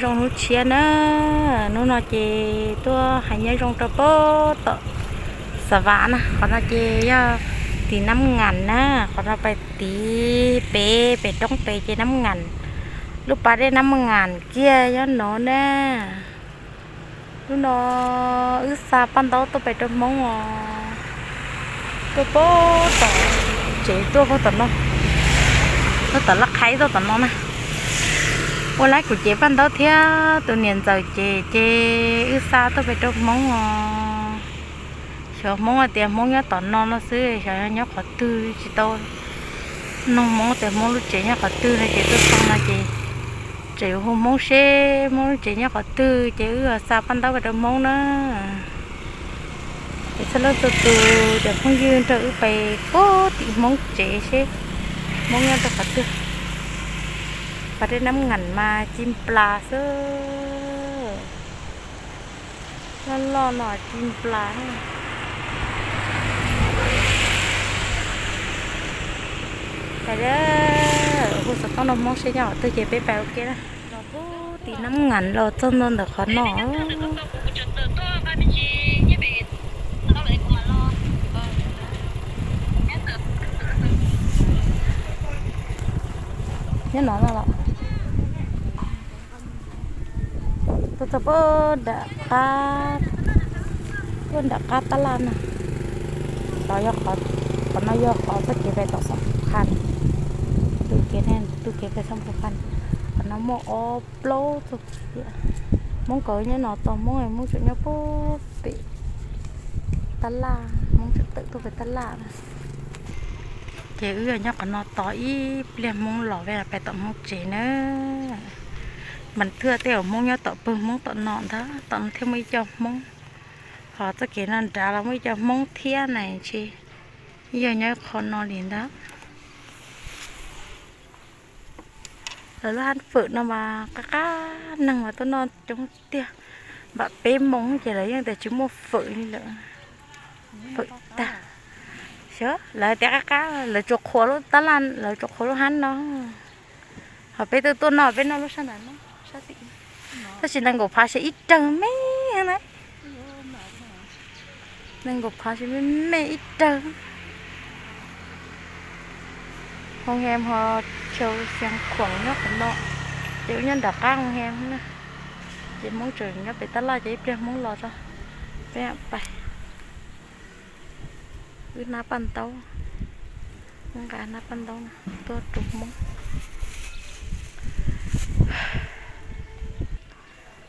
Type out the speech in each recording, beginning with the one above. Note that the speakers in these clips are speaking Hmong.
Zoo hnub tshiab na, hnub no ces tuaj hais nyob zoo rau pem tom Xav Vam na, qhov no ces yog tim Nab Ngas na, qhov no pais tid pem, pem roob pem ces Nab Ngas, lub pas dej Nab Ngas kiag nyob no na. Hnub no wb xa paj ntaub tuaj pem rau Hmoob os, tuaj pem tom tsev tuaj puag tom no, puag tom laj qhaib tuaj tom no na. Ua lawv kuv cev paj ntaub thiab tus niam ntxawm cev ces wb xa tuaj pem rau Hmoob os. Xyov Hmoob hais tias Hmoob nyob tom no no xwb, xyov nyob qhov twg tsis tau nug Hmoob tias Hmoob lub tsev nyob qhov twg no ces tuaj txog no ces tseem yuav hu Hmoob seb Hmoob lub tsev nyob qhov twg ces wb xa paj ntaub pem rau Hmoob na. Es txhua leej txhua tus cov phooj ywg nrog wb pem puag tim Hmoob tsev seb Hmoob nyob rau qhov twg. Pas dej Nab Ngas mas ci nplas xwb. Loj loj no ci nplas. Pais, hu xov tooj rau Hmoob seb nyob qhov twg ces peb pais ua ke na. Los puag tim Nab Ngas los txog ntua ntawm qhov no. Nyob no no los. Tuaj txog puag nram qab, puag nram qab tab laj no. Qhov no yog qhov txoj kev pem tom Xeev Phu Khas. Tus kev, tus kev pem Xeev Phu Khas, qhov no muaj ob plaub txoj kev. Hmoob kav nyob no tos Hmoob, Hmoob tseem nyob puag pem tab laj, Hmoob tseem tawm tuaj pem tab laj na. Ces wb nyob qhov no tos ib pliag Hmoob los peb pais tom Hmoob tsev na. Mas thiaj tej uas Hmoob nyob tom pawg Hmoob tom no ntag, tom no thiaj muaj ib co Hmoob. Ho txoj kev no nrad los muaj ib co Hmoob thiab na, ntshe yog nyob qhov no li ntag. Lawv lub hab fawm no mas qab qab neeg mas tuaj noj coob tiag. Npam peb moos ces lawv yeej tias tsis muaj fawm li lawm. Fawm tag. Xyov lawv tias qab qab lawv tsuas qhuas lub tab laj, lawv tsuas qhuas lub hab no. Ho peb twb tuaj noj, peb noj lub sab ntawd no, sab tim. Tab sis nees nkaum phav ces ib rawg me na. Nees nkaum phav ces me me ib rawg. Hoo he ho chaw Xeev Khuam nyob qhov no, ces wb nyob nram qab hoo he na. Ces Hmoob tseem nyob pem tab laj ces ib pliag Hmoob los tso, peb pais. Wb hnab paj ntaub, wb nqa hnab paj ntaub tuaj rau Hmoob.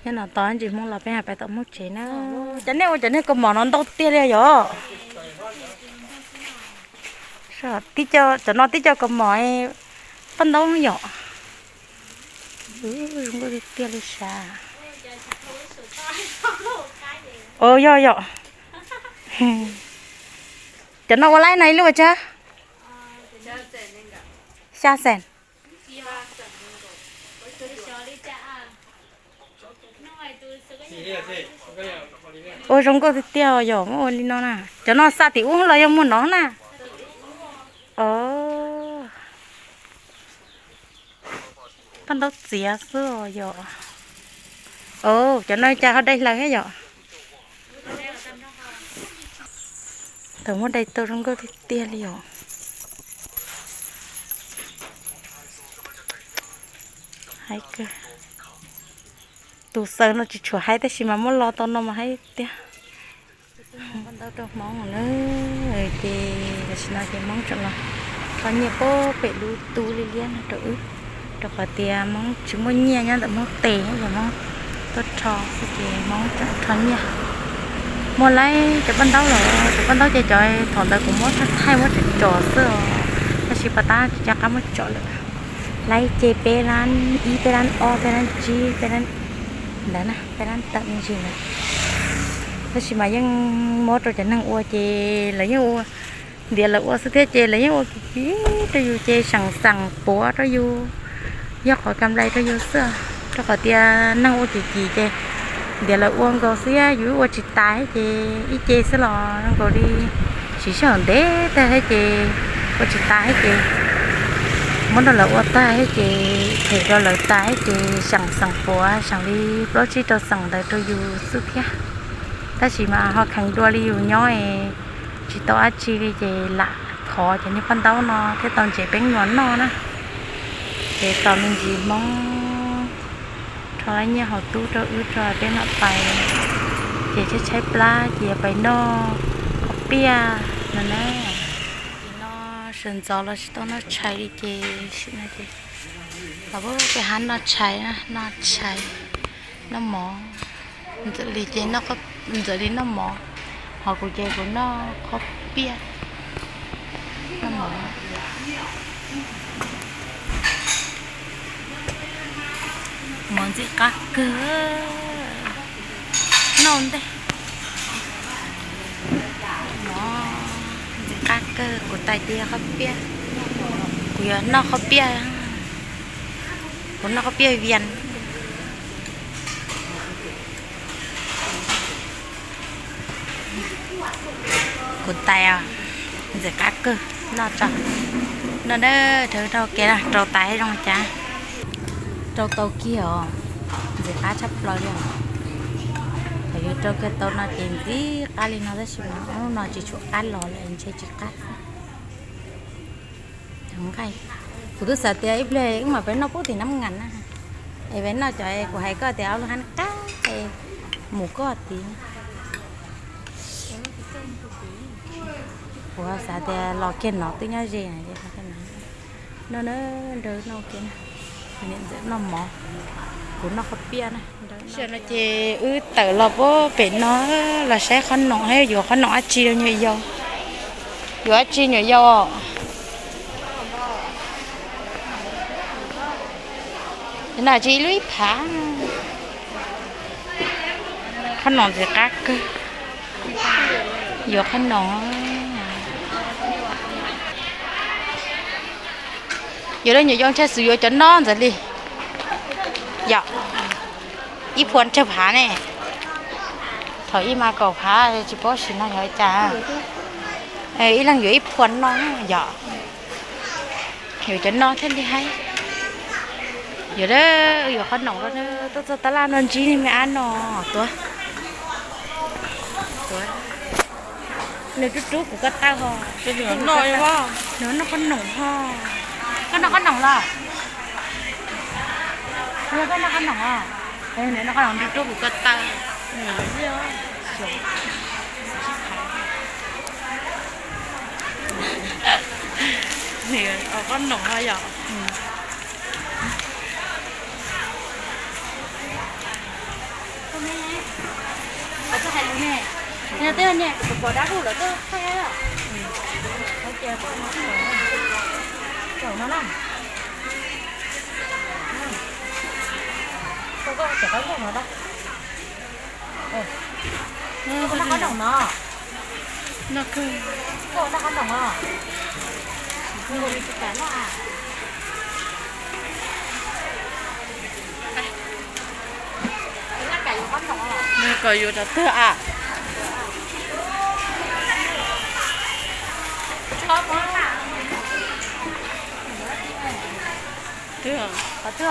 Nyob no tos ntsis Hmoob los peb pais tom Hmoob tsev na. Cov nej ua cov niag kaus mom no ntau tiag li yom. Tib co, cov no tib co kaus mom paj ntaub yom. Zoo nkauj tiag tiag li sav. Yog yom. Cov no ua laib na ib lub ua tsav? Xya xees. Ua zoo nkauj tiag tiag yom, muab ua li no na. Cov no xa tim ub los yog muag no na? Paj ntaub txiav xwb os yom. Cov no cas ho dai hlaws thiab yom. Thaum muab dai tau zoo nkauj tiag tiag li os. Haib kawg. Tus xaws no tsis tshua haib tab sis mas muab lo tau no mas haib tiag. Paj ntaub rau Hmoob na, ces tam sim no ces Hmoob tseem los rho nyiaj puag pem lub tub liab liab no rau wb, rau qhov tias Hmoob tsis muaj nyiaj nyob ntawm Hmoob tes, ces Hmoob tuaj rho xwb ces Hmoob tseem rho nyiaj. Muaj laib cov paj ntaub los, cov paj ntaub ces cov thaum ntawd kuv muab thaij thaij muab tsom tsom xwb os, tab sis pas tab tsis nco qab muab tsom lawm. Laib ce peb lab ib, peb lab ob, peb lab tsib, peb lab ntawd na, peb lab tawm me ntsis ntawd. Tab sis mas yeej muab rau cov neeg ua ces lawv yeej ua, ntiav lawv ua xwb thiab ces lawv yeej ua kim kim rau yus ces seem xeem puav rau yus, yog qhov kam nplais rau yus xwb. Rau qhov tias neeg ua kim kim ces ntiav lawv ua nkaus xwb, yus ua tsis tas ces ib ce xwb los zoo nkaus li siv sij hawm ntev tag thiab ces ua tsis tas thiab ces Muab rau lawv ua tag thiab ces them rau lawv tas thiab ces seem xeem puav, seem li plaub tsib rau xeem ntawd rau yus xwb thiab. Tab sis mas ho kheev dua li yus nyob es tsis tau dab tsi li ces lam thov cov niag paj ntaub no thiaj tau ntsev peb nuas noj na. Ces tos me ntsis Hmoob rho lab nyiaj haus tub rau wb rau peb mam pais. Ces tshaib tshaib plab ces yuav pais noj qhob piaj no na. Ces no sawv ntxov los tsis tau noj tshais li ces sim no ces los peb hab noj tshais, noj tshais, noj mov. Ntxawm Lis ces, Ntxawm Lis noj mov, ho kuv ces kuv noj qhob piaj, noj mov. Mov ntxim qab kawg. Noj ntej. Mov ntxim qab kawg, kuv tais ces yog qhob piaj. Kuv yuav noj qhob piaj, kuv noj qhob piaj Vias. Kuv tais os, ntxim qab kawg, noj tso. Noj dawb rau rau kev rau tais zoo cas. Rau tau kiag os, ntxim qab tshaj plaws li os. Thaum yus rau kiag tau no ces ntxim qab li no tab sis mas ob hnub no tsis tshua qab los lawm, ntshe tsis qab. Nqaij, kuv twb xav tias ib pliag wb mam peb noj pub tim Nab Ngas na. Es peb noj cov kuv hais koj tias ob lub hab qab es mus koj tid. Kuv xav tias los kiag no twb nyob ze na. Noj na, nrog noj kiag na. Niam ntxawm noj mov, kuv noj qhob piaj na. Tam sim no ces wb tawm los pem no los saib qhob noom, yuav qhob noom dab tsi rau nyuam yaus. Yuav dab tsi nyuam yaus? No tsis ib lub ib phav. Qhob noom ntxim qab kawg. Yuav qhob noom. Yuav rau nyuam yaus ntshai xwm yuav cov no ntxawm li. Yom, ib phuam tsawg phav ne? Thaum ib mas kaum phav, tsis paub sim no yog cas. Ib leeg yuav ib phuam no yom. Yuav cov no thiaj li haib. Yuav, yuav qhob noom, tuaj txog tab laj no ntsib me ab no tuav. Nws rub rub kuv ko taw ho. Nws noj qhob noom ho. Koj noj qhob noom los? Koj noj qhob noom os? Noj qhob noom rub rub kuv ko taw. Qhob noom ho yom. Noj qhob noom no. Noj qhob noom os. Nws kom yuav cov twg a? Twg? Qhov twg?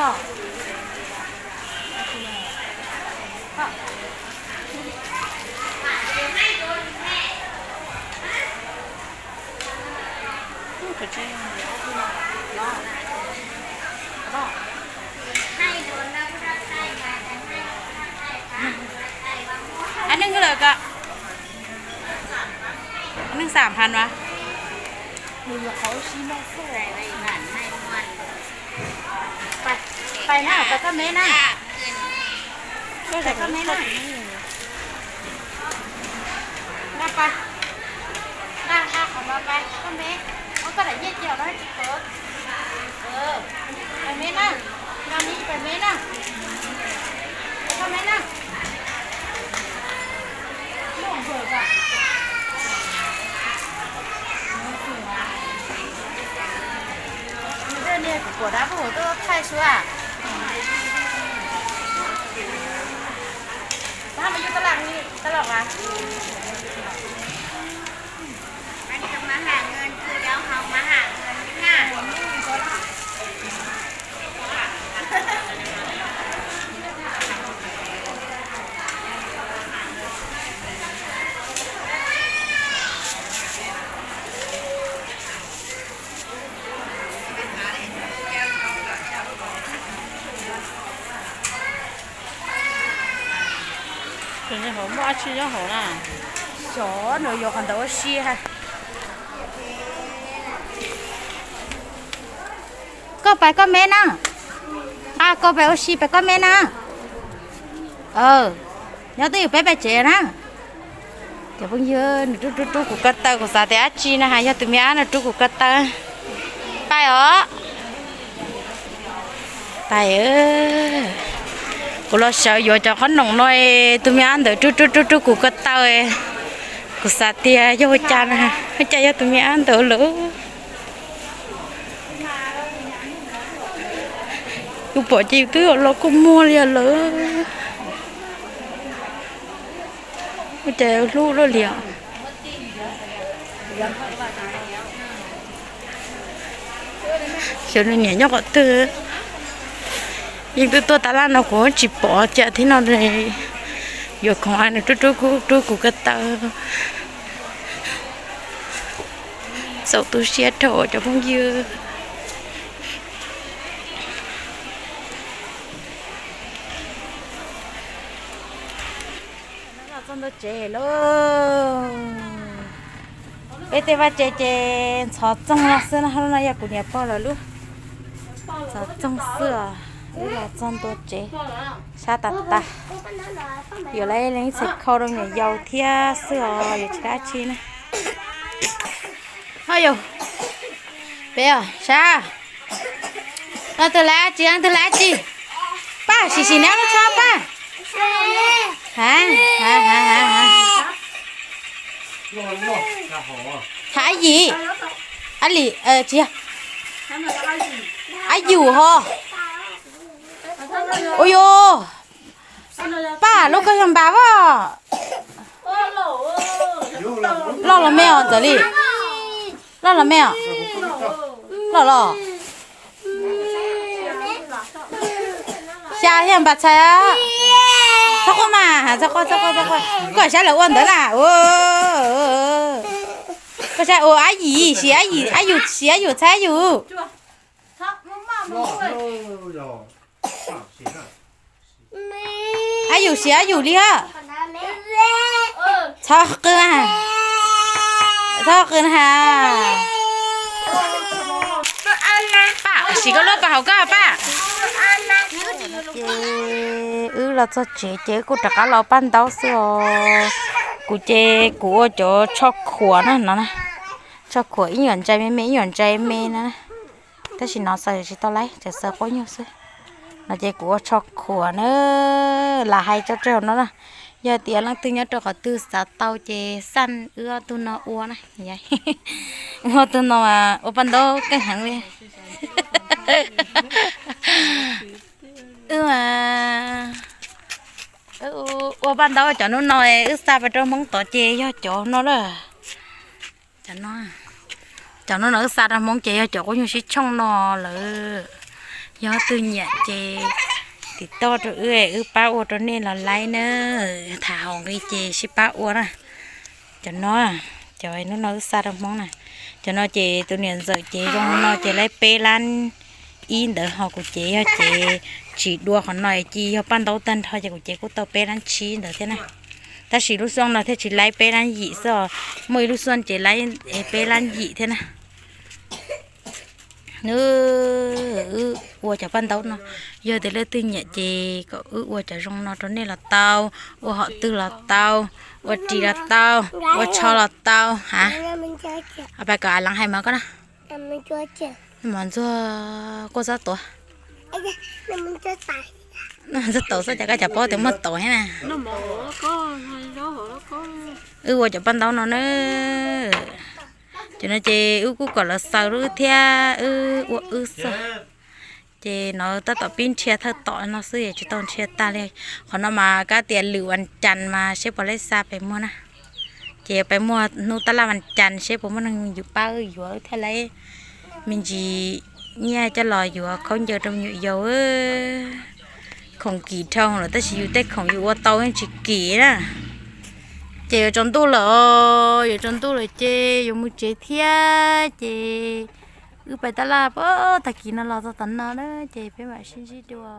Ab neeg lawm ko. Ab neeg xam phas mas. Pais na, pais koj me na. Pais koj me na. Nqa pais. Nqa, nqa qhov no pais, koj me. Muab koj daim nyiaj cia no tsis pom. Pais me na. Nqa me pais me na. Pais koj me na. Kuv pom dab pug tuaj thaij xwb. Pab mas yus taj laj, taj laj as. Hauv muaj dab tsi nyob hauv na? Xyov nws yuav qhov ntawd ua si ha. Koj pais koj me na. A, koj pais ua si pais koj me na. Nyob twj ywm peb pais tsev na. Cov phooj ywg, nws rub rub rub kuv ko taw, kuv xav tias dab tsi na has, yog tus me ab no rub kuv ko taw. Pais os. Pais. Kuv los sawv yuav cov qhob noom no, tus me ab ntawd rub rub rub rub kuv ko taw. Kuv xav tias yog ua cas na, ua cas yog tus me ab ntawd lawm. Kuv pom ces yus twb los kua muag li lawm. Ua cas hlub luaj li os. Xyov nws niam nyob qhov twg. Yeej twb tuaj tab laj no kuv tsis pom cas thiab no. Yuav khoom a nws rub rub rub kuv ko taw. Txaus tu siab dhau cov phooj ywg. Txog ntua tsev lauj. Peb tej vaj tsev ces ntxhov txoog no xwb na, no yog kuv niam pog lawv lub ntxhov txoog xwb os. Wb los txog ntua tsev sab tas tas. Yuav lawv ib leeg txhais khau rau nyuam yaus thiab xwb os, yuav tsis dab tsi na. Ho yus, peb os sab. No twg lawv tsis, twg lawv tsis? Paj, sim sim neb lub tsho paj. Ha, ha, ha, ha, ha. Ha, ab yim, ab li, tsis yog, ab yus ho. Ua yus, paj lub koj yog npam as. Loj los me os Ntxawm Lis? Loj los me os? Loj los. Xya thiab npam txhais. Txhob quaj mas, txhob quaj, txhob quaj, txhob quaj. Koj saib lawv ua ntawd na. Koj saib ua ab yim, sim ab yus, sim ab yus txhais ab yus. Ab yus sim ab yus li os. Txhob qw na. Txhob qw na has. Paj, sim koj lub paj hauv koj paj. Ces wb los txog tsev ces wb kuj rov qab los paj ntaub xwb os. Kuv ces kuv ua cov tsho khuam na no na. Tsho khuam ib nyuam ntsaim me me, ib nyuam ntsaim me na. Tab sis no xaws tsis tau laib, tseem xaws quab nyuj xwb. No ces kuv ua tsho khuam na, lam hais tso rau hauv no na. Yog tias leej twg nyob rau qhov twg xav tau ces xaj wb ob tug no ua na. Wb ob tug no ua paj ntaub keej heev li. Wb ua paj ntaub cov hnub no wb xa pais rau Hmoob tod ces yog cov no lawm. Cov no no wb xa rau Hmoob ces yog cov quab nyuj sib tshooj no lawm. Yog twg nyiam ces tim toj rau wb, wb pab ua rau nej los laib na. Tham haus nqi ces sib pab ua na. Cov no, cov hnub no wb xa rau Hmoob na. Cov no ces tus niam ntxawm ces zoo no ces laib peb lab ib ntawd, ho kuv ces yog ces tsis dua qhov no ces yog paj ntaub tag nrho ces kuv ces kuj tau peb lab tsib ntawd thiab na. Tab sis lub xyoo no thiaj tsis laib peb lab yim xwb os, muaj ib lub xyoo ces laib peb lab yim thiab na. Wb ua cov paj ntaub no, yog tias leej twg nyiam ces kom wb ua cov zoo no rau nej los tau, ua hom twg los tau, ua ris los tau, ua tsho los tau ha. Pab kom av leev hais mov koj na. Mov ntxuag quaj xob tuav. Ntxuag taus xwb cas koj cov paub tias muaj taus thiab na. Wb ua cov paj ntaub no na. Cov no ces wb kuj kom lawv xaws wb thiab wb ua wb xwb. Ces no tab tom pib nrhia thawj tom no xwb es tsis tau nrhia tag li. Qhov no mas kab tias lwm vas cas mas seb puas laib xa pem muag na. Ces pem muag hnub tab laj vas cas seb puas muaj neeg yuav pab wb yuav thiaj laib me ntsis nyiaj coj los yuav khaub ncaws rau me nyuam yaus. Khoom kim dhau lawm tab sis yus tej khoom yus ua tau yeej tsis kim na. Ces yuav tsaus ntuj lawm os, yuav tsaus ntuj lawm ces yuav mus tsev thiab ces wb pais tab laj puag tag kis no los txog tom no na ces peb mam sib ntsib dua.